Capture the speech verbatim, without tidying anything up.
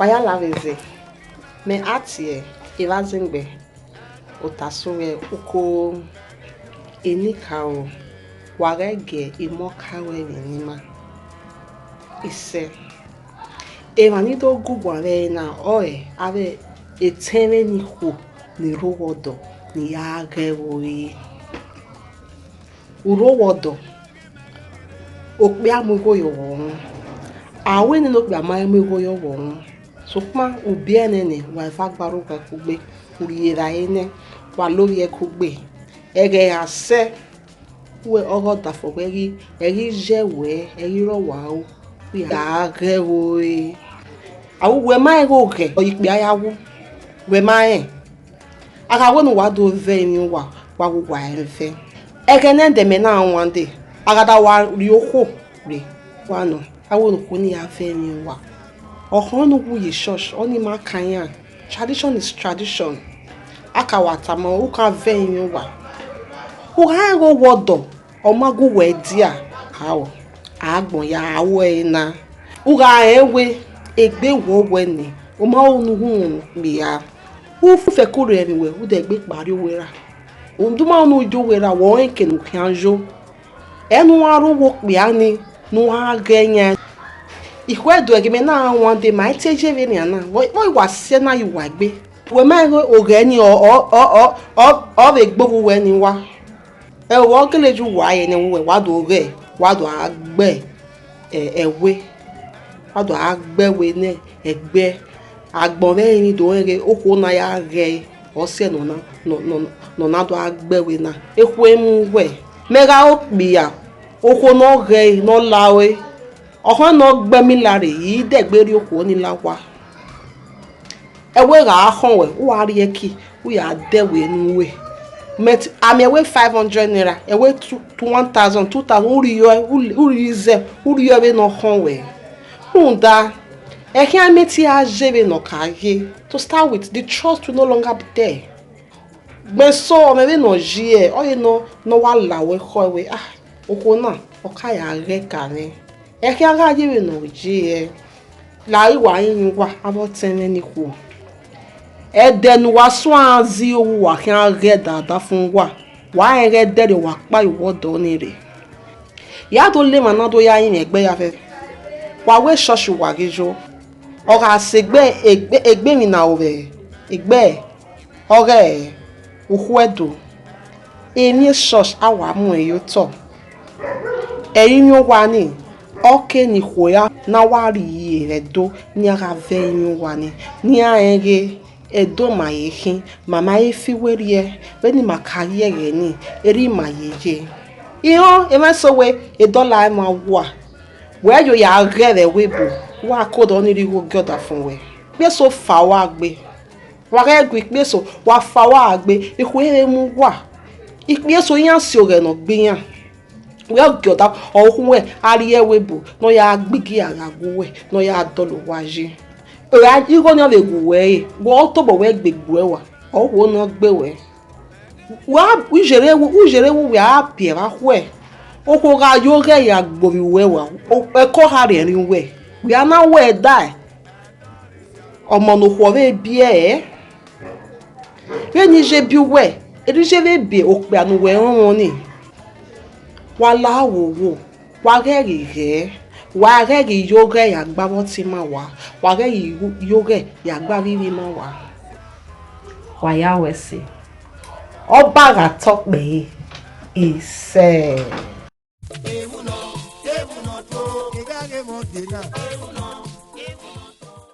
Wa ya la vbe zẹ, mẹ a tie evba zengbe, otaso ghẹ uko enikaro, wa ghẹ gie imọ ka ruẹ vbe eni ima. Isẹ, emwa ni do gu uwa vbe ẹre na ọre avbe etẹn mwẹ ni khuo ni rre owa ọdọ ne I ya ghẹ ẹvbo re. U rre owa ọdọ, okpia mu igho ye ọghọ uhunmwu. A wẹ nene okpia ma mu igho ye ọghọ uhunmwu, sokpan u biẹ nene wa eva gbarogba kugbe, u rhie evbare nẹ, wa lovbiẹ kugbe. Ẹghẹ a sẹ, wẹ ọghe ọdafẹn wẹ ghi, ẹ ghi ye wẹ, ẹ ghi rre ọwa ru, wẹ a ghẹ ẹvbo re. A wu wẹ ma rẹn igho ghẹ, ọ ye ikpia ya wu, wẹ ma rẹn. A gha wẹ ne uwa do vẹ emwi uwa, wa wu uwa ẹmwẹ vẹ. Ẹghẹ ne ẹdẹ mẹ na wan dee, a gha da wa rhie okhuo rre, wa nọ, a wẹ ne okhuo ni ya vẹ emwi uwa. Ọkhọn ne u wu ye church, ọnii ma kan iran. Tradition is tradition. A ka wa tama u ka vẹ emwi uwa. U gha rẹn igho wẹ ọdọ, ọ ma gu uwẹ dia, ao, agbọn ya ru ẹre na. U gha rẹn wẹ egbe wọ wẹ nẹ, ọ ma ru ne u hu kpia. U fẹko rre ẹmwẹ wẹ, u dẹ gbe kpa rrie owa erha. U do ma ru ne u yo owa erha, wẹ ọnrẹn eke ne u khian yo. Ẹ ne u gha rre owa okpia ni, ne u gha ghẹ yan. Ikhuẹdo ẹghẹ mẹ na wan dee, ma i te ye vbenian na, vbe wa siẹ na ye uwa egbe. Wẹ ma rẹn igho oghẹ ni, ọ, ọ, ọ, ọ, ọ, ọ vbe gbe ovbi uwẹ ni wa. Ẹ, ọ gele ye uwa ẹre ne uwẹ wa do ghẹ, wa do a gbe, ẹ, ẹwe, wa do a gbe ẹwe ne ẹgbẹ. Agbọn vbe ẹrinmwi do rẹn ghe okhuo na ya ghẹ, ọ siẹ ne ọ na, nọ, nọ, ne ọ na do a gbe ẹwe na. Ekhue mu wẹ, mẹ gha ro kpia, okhuo ne ọ ghẹ ne ọ la ore, ọkhọn ne ọ gbe mi la rre, I dẹgbe rhie okhuo ni la owa. Ẹwe gha khọn wẹ, u wa rhie ẹki, u ya dẹ ẹwe ne u ru. Mẹ t-, a miẹn ẹwe five hundred naira, ẹwe two, one thousand, two thousand, u rhie, u rhie zẹ, u rhie vbene ọ khọn wẹ. Rhunmwuda, ẹkhian mẹ te a ye vbene ọ ka ye. To start with, the trust will no longer be there. Gbẹn eso, ọ mwẹ vbene ọ ye, ọ ye ne ọ, ne ọ wa la wẹ khọ wẹ, ah, okhuo na, ọ ka ya ghẹ ka mwẹ. Ẹkhian gha ye vbene ọ ye, la igho rinmwian uwa, avbe ọtẹn mwẹ ni khuo. Ẹdẹ ne uwa suẹn zẹ igho vbe uwa khian ghẹ da ọdafẹn uwa, wa rẹn ghẹ dẹrriọ wa kpa ye uwu ọdọ ni rre. Ya do la emwa na do ya rinmwian egbe ya vbe, wa wẹ church uwa ghi yo. Ọ gha sẹ egbe, egbe, egbe emwi na ro vbe egbe, ọ ghe ukhuẹdo, emwi church a wa muẹn ye otọ. Ẹrinmwian uwa ni, ọ ke ne ikhuo ra na wa rhie vbe Ẹdo ne iran gha vẹ ẹrinmwian uwa ni, ne iran rẹn ghe Ẹdo ma ye khin, ma ma he fi werriẹ, vbene ima ka ye ẹghẹ ni, erriọ ima ye ye. Irẹn emwa eso wẹ edọla ẹmwẹ uwa, wẹ yo ya ghẹ vbe ẹvbo ebo, wa ke odọ ni rhie igho gie ọdafẹn wẹ. Ikpia eso fa uwa gbe. Wa ghẹ gu ikpia eso, wa fa uwa gbe, ikhuo vbe mu uwa. Ikpia eso iran si oghẹ ne ọ gbe iran. Wẹ gie ọda, ọ khu wẹ, a rhie ẹvbo ebo, ne ọ ya gbe igie a gha gu uwẹ, ne ọ ya dọlọ uwa yi. Igho ni ọ vbe gu uwẹ re, wẹ ọ tobọ wẹ gbe gbuẹ wa, ọ wo ne ọ gbe wẹ. Wa, u yere, u yere vbe uwẹ a biẹ vbe akhuẹ. Okhuo gha yo ghẹ ya gbe ovbi uwẹ wa, o, ẹko kha rhiẹnrhiẹn uwẹ. Wẹ a na wẹ dae, ọmọ ne okhuo vbe biẹ ẹre. Vbene I ye biẹ uwẹ, erha I ye vbe biẹ okpia ne uwẹ rọnmwọ ni. Wa la wo wo, wa ghẹ ghi ghẹ, wa ghẹ ghi yo ghẹ ya gbe avbe ọtẹn ima wa, wa ghẹ ghi yo ghẹ ya gbe avbe ivbi ima wa. Wa ya wẹ ẹse. Ọba gha tọ kpẹre, isẹ.